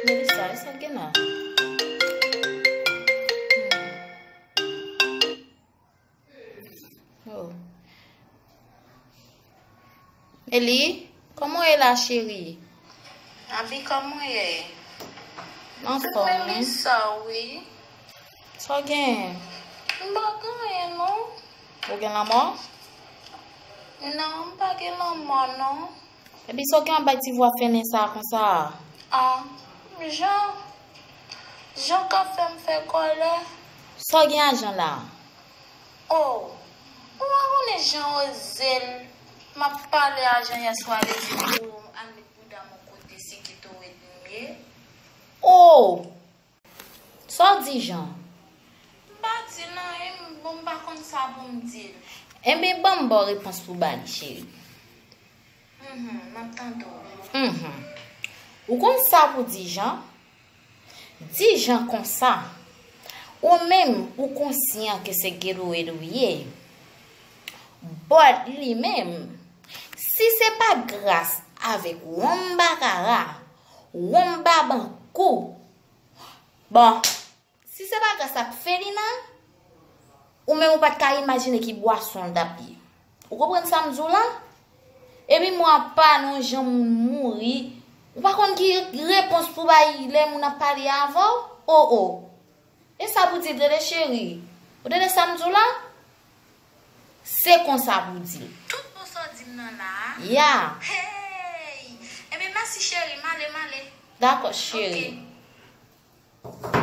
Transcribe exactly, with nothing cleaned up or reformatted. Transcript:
Melissa, e sa k gen la? Oh. Eli, kòman w ye la, cheri? Abi, kòman w ye? Anfòm, wi. Melissa, wi. Sa w gen? M pa gen anyen, non. Ou gen lanmò? Non, m pa gen lanmò, non. Epi sa w gen an bay ti vwa fennen sa a konsa a? Ah, Jan, Jan ka fè m fè kòlè. Sa w gen a Jan la? Oh, ou pa konnen Jan Ozel, m ap pale a Jan yèswa, li di pou al met bouda m yon kote, se geto red li ye. Oh! Sa w di Jan? M pa di l anyen, m, bon, m pa konn sa pou m di l. Enben, ban m ba w repons pou ba li, cheri. Mhm, m ap tande w. Mhm. Ou konn sa pou di Jan? Di Jan konsa. Ou menm, ou konsyan ke se geto red ou ye. But li menm, si se pa gras avèk wonm bakara, wonm babankou, bon, si se pa gras ak Felina, ou menm ou pa t ka imajine ki bwason l t ap ye. Ou konprann sa m di w la? Epi mwen ap pale yon jan moun mouri. Ou pa konn ki repons pou bay lè moun ap pale avè w? Oh, oh. E sa pou di l, tande cheri. Ou tande sa m di w la? Se konsa pou di l. Tout bon sa w di m nan la a? Ya. Hey! Ebyen, mèsi cheri, m ale, m ale. Dakò, cheri. Ok.